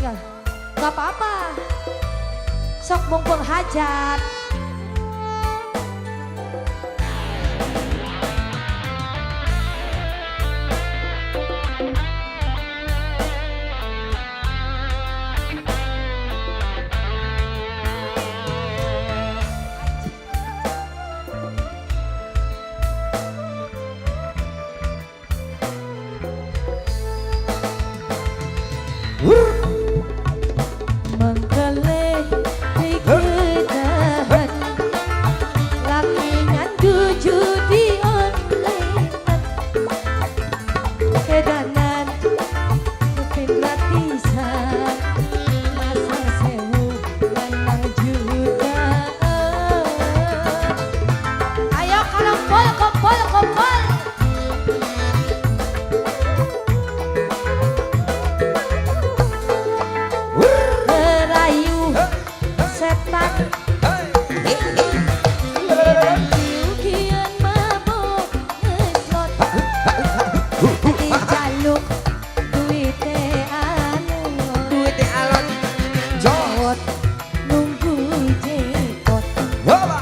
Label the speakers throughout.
Speaker 1: Ya, gak apa-apa. Sok mumpung hajat. Mengkeleh di kedahan, laki ngandu judi online, kedanan mungkin gratisan, masa sewu lanang jutaan. Ayo kumpul kumpul kumpul. Ngerayu setan, kian mabuk ngeslot, dijaluk duite alon,
Speaker 2: Duite alon. Jos.
Speaker 1: Nunggu jekot.
Speaker 2: Hoba.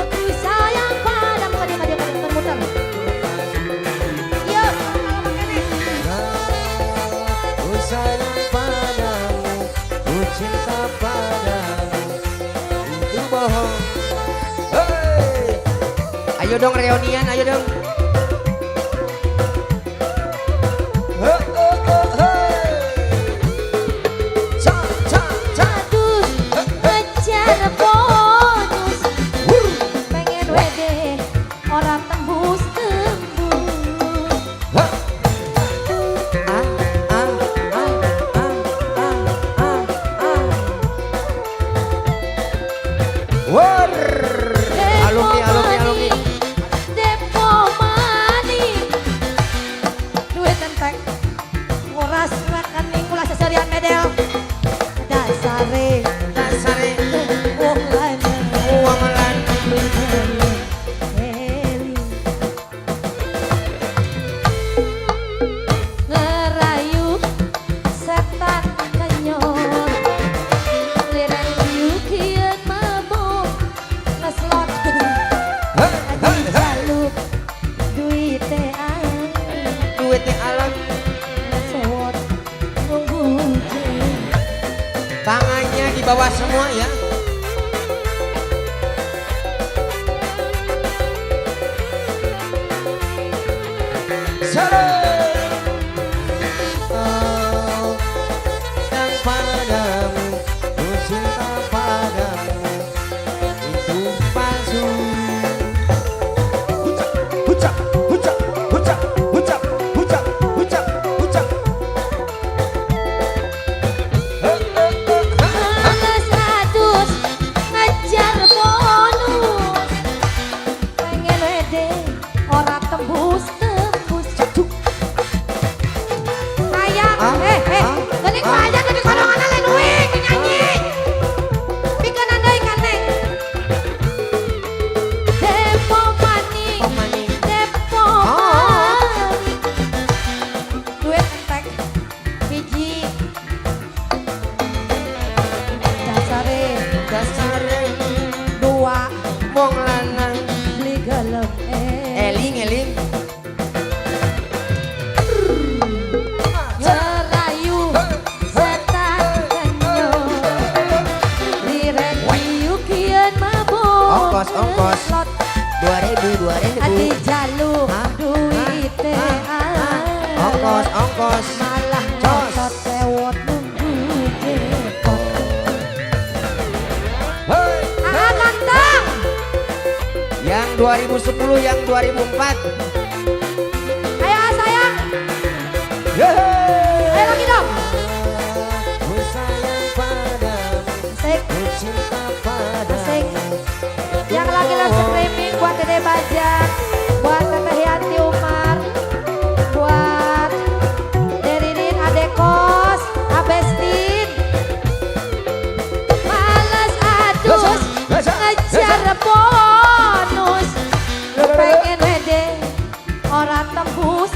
Speaker 1: Aku sayang padamu, kade kade kade muter. Yuk,
Speaker 2: Ku sayang padamu, ku cinta padamu, itu bohong. Hey. Ayo dong reunian, ayo dong. Hey, oh, oh, hey. Ca, ca, ca.
Speaker 1: Aduh, ngejar bonus, pengen wede ora tembus tembus.
Speaker 2: Ha. Ah, ah, ah, ah, ah, ah, ah. War. Alumni, alumni, alumni.
Speaker 1: Depo money, duit entek, nguras rekening kula seserian medel. Dasare
Speaker 2: Dasare
Speaker 1: wong lanang
Speaker 2: wong lanang.
Speaker 1: Eli. Ngerayu setan kenyor, liren kieu mabuk ngeslot,
Speaker 2: Hey, hey, hey.
Speaker 1: dijaluk duite alon,
Speaker 2: Duitnya alon.
Speaker 1: ngesot nunggu jemput.
Speaker 2: Tangannya di bawah semua ya. Salam. Oh, sayang padamu, ku cinta padamu, itu palsu. Hucap, hucap, hucap, hucap, hucap, hucap, hucap. Hey, hey, hey, hey.
Speaker 1: Males adus ngejar bonus, pengen wede ora tembus tembus. Sayang,
Speaker 2: Ah,
Speaker 1: eh eh,
Speaker 2: ah,
Speaker 1: geuning
Speaker 2: ah.
Speaker 1: aja geuning korongan lain uing nyanyi. Pikeun deui ka Neng. Depo maning,
Speaker 2: Maning.
Speaker 1: depo
Speaker 2: Ah.
Speaker 1: maning. Duit entek hiji. Dasare
Speaker 2: Dasare
Speaker 1: dua,
Speaker 2: wong lanang
Speaker 1: beli gelem eh.
Speaker 2: eling eling.
Speaker 1: Ngerayu setan kenyor, liren kieu mabuk
Speaker 2: Ongkos, ongkos.
Speaker 1: ngeslot,
Speaker 2: 2000 2000.
Speaker 1: dijaluk
Speaker 2: Hah?
Speaker 1: duite
Speaker 2: Hah? Ongkos ongkos.
Speaker 1: malah
Speaker 2: Jos.
Speaker 1: ngotot sewot nunggu jemput.
Speaker 2: Hey.
Speaker 1: Ah, ganteng.
Speaker 2: Yang 2010, yang 2004.
Speaker 1: Ayo sayang,
Speaker 2: Yeay.
Speaker 1: Ayo lagi dong.
Speaker 2: Ku sayang padamu,
Speaker 1: Asik,
Speaker 2: ku cinta padamu.
Speaker 1: Asik. Yang lagi live streaming buat Dede Bajak, buat Teteh Yanti Umar, buat Derinin Adekos, Abestin. Males adus, ngejar bonus, pengen wede ora tembus.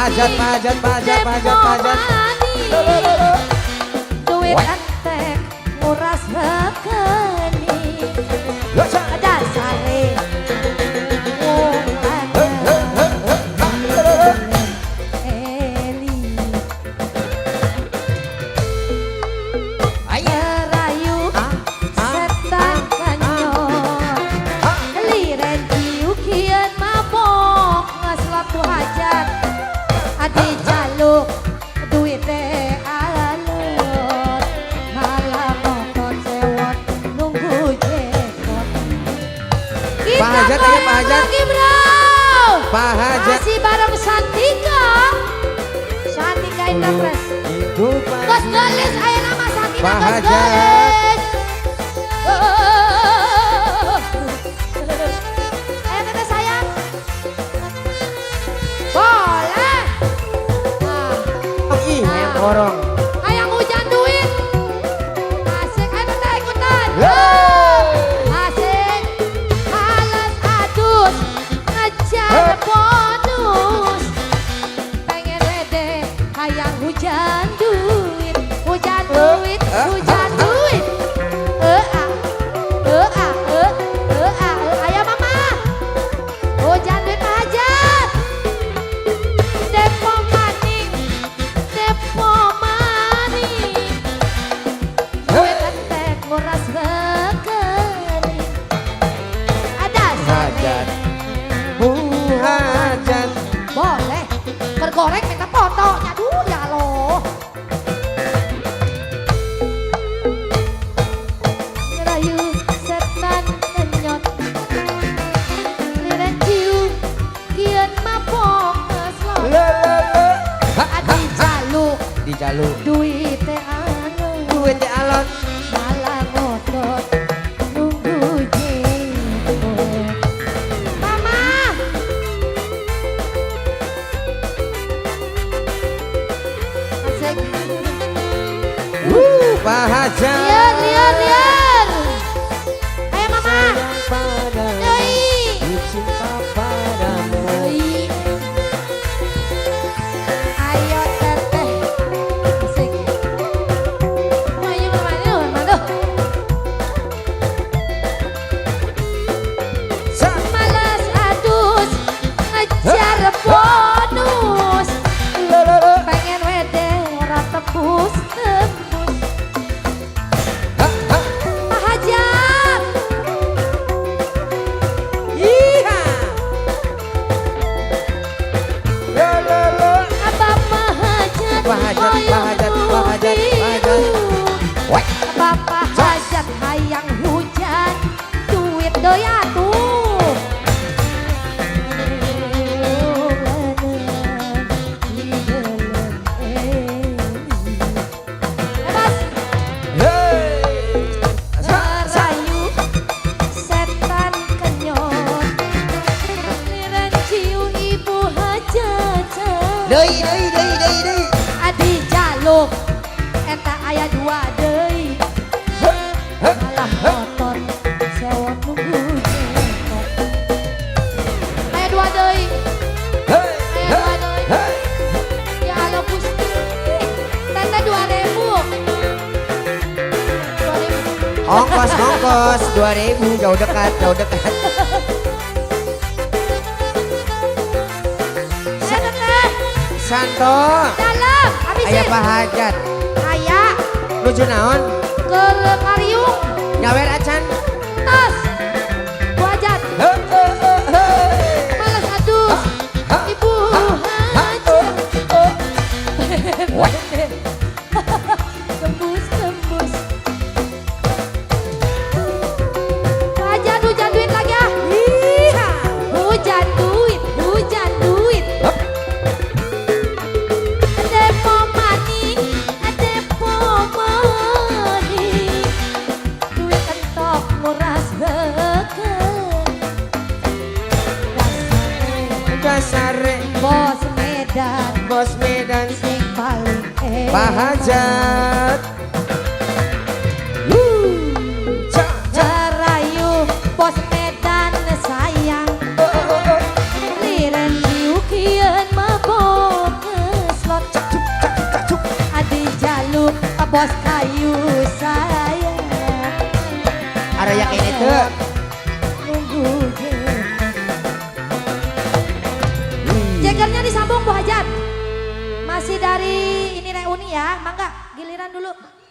Speaker 2: Hajat, Pak Hajat, Pak Hajat, Pak Hajat, Pak Hajat. Lo, lo, lo, lo.
Speaker 1: Duit
Speaker 2: Wah.
Speaker 1: Entek nguras rekening.
Speaker 2: Huca.
Speaker 1: Dasare wong
Speaker 2: He, he,
Speaker 1: lanang
Speaker 2: he, he, ha, lo, lo, lo.
Speaker 1: Eli.
Speaker 2: Ayo.
Speaker 1: Ngerayu
Speaker 2: Ah, ah,
Speaker 1: setan kenyot.
Speaker 2: ah.
Speaker 1: Liren diukian mabok ngeslot bu hajat. Adi jaluk duite alot. Malah ngotot sewot nunggu jekot. Kita
Speaker 2: Pak Hajat, ayo, Pak
Speaker 1: goyang
Speaker 2: Hajat.
Speaker 1: lagi bro.
Speaker 2: Pak Hajat.
Speaker 1: Masih bareng Santika. Santika Interpres.
Speaker 2: Itu
Speaker 1: Gus
Speaker 2: pagi.
Speaker 1: Gelis, ayo nama Santika
Speaker 2: Pak
Speaker 1: Gus
Speaker 2: Hajat.
Speaker 1: Gelis. Oh. Ayo teteh sayang. Boleh. Nah,
Speaker 2: Ih, yang korong.
Speaker 1: hayang hujan duit. Asik, ayo teteh ikutan.
Speaker 2: Hey.
Speaker 1: Asik, males adus, ngejar bonus. Pengen wede, hayang hujan duit, hujan duit, hujan duit. Eh ah, eh ah, eh, eh ah, eh. Ayo mama, hujan duit Pak Hajat. Depo maning, depo maning. Duit entek nguras rekening. Ada
Speaker 2: Hajat. Bu Hajat.
Speaker 1: Boleh. Bergoreng minta fotonya. Aduh ya Allah. Ngerayu setan kenyot. Liren ciu kian mabok ngeslot.
Speaker 2: Le, le, le. Ha, ha,
Speaker 1: Adi jaluk
Speaker 2: Dijaluk.
Speaker 1: duite anu.
Speaker 2: Duit alot.
Speaker 1: Malah ngotot nunggu jemput. Mama. Asik.
Speaker 2: Wuh, Pak Hajat.
Speaker 1: Liar, liar, liar. Ayo mama.
Speaker 2: Sayang padamu.
Speaker 1: Yoi.
Speaker 2: Ku cinta padamu.
Speaker 1: Yoi. Ayo teteh. Asik. Ayo mama, ayo mama tuh.
Speaker 2: Sa.
Speaker 1: Malas adus ngejar bonus.
Speaker 2: Le, le, le.
Speaker 1: Pengen wede ora tembus tembus.
Speaker 2: Ha, ha.
Speaker 1: Pak Hajat.
Speaker 2: Iha. Le, le, le.
Speaker 1: Apa Pak Hajat?
Speaker 2: Pak Hajat, Pak Hajat, Pak Hajat, Pak Hajat. Wah.
Speaker 1: Bapak Hajat hayang hujan duit deui atuh. Bebas.
Speaker 2: Hey. Sa, sa.
Speaker 1: Ngerayu setan kenyot. Liren ciu ibu hajat.
Speaker 2: Deui, deui, deui, deui, deui.
Speaker 1: Adi jaluk eta aya dua deui. Malah motor sewot nunggu jemput. Aya dua deui.
Speaker 2: Hey,
Speaker 1: Aya dua deui.
Speaker 2: hey.
Speaker 1: Ya Allah Gusti. Teteh 2.000. 2.000.
Speaker 2: Ongkos, ongkos, 2000 jauh dekat, jauh dekat.
Speaker 1: Ayo teteh.
Speaker 2: Santo,
Speaker 1: Dalam habisin.
Speaker 2: aya Pak Hajat.
Speaker 1: Aya
Speaker 2: Nuju naon?
Speaker 1: ke Kariung.
Speaker 2: Nyawer acan.
Speaker 1: Tas. Bu Hajat.
Speaker 2: He, he, he, he.
Speaker 1: Males adus.
Speaker 2: Ha,
Speaker 1: Ibu
Speaker 2: ha,
Speaker 1: Hajat.
Speaker 2: oh, oh. Wah.
Speaker 1: Tembus tembus. Pak Hajat hujan duit lagi ah. Hujan duit, hujan duit.
Speaker 2: Hup.
Speaker 1: Depo maning, depo maning. Duit entok nguras rekening.
Speaker 2: Dasare
Speaker 1: Bos Medan
Speaker 2: bos Medan
Speaker 1: sing paling enak.
Speaker 2: Pak Hajat. Wuh. Ca, ca.
Speaker 1: Ngerayu bos Medan sayang.
Speaker 2: Oh, oh, oh, oh.
Speaker 1: Liren diukieun mabok. Bos kayu saya.
Speaker 3: Araya kene teu.
Speaker 1: Nunggu. Jegernya disambung, Bu Hajat. Masih dari ini reuni ya, mangga giliran dulu.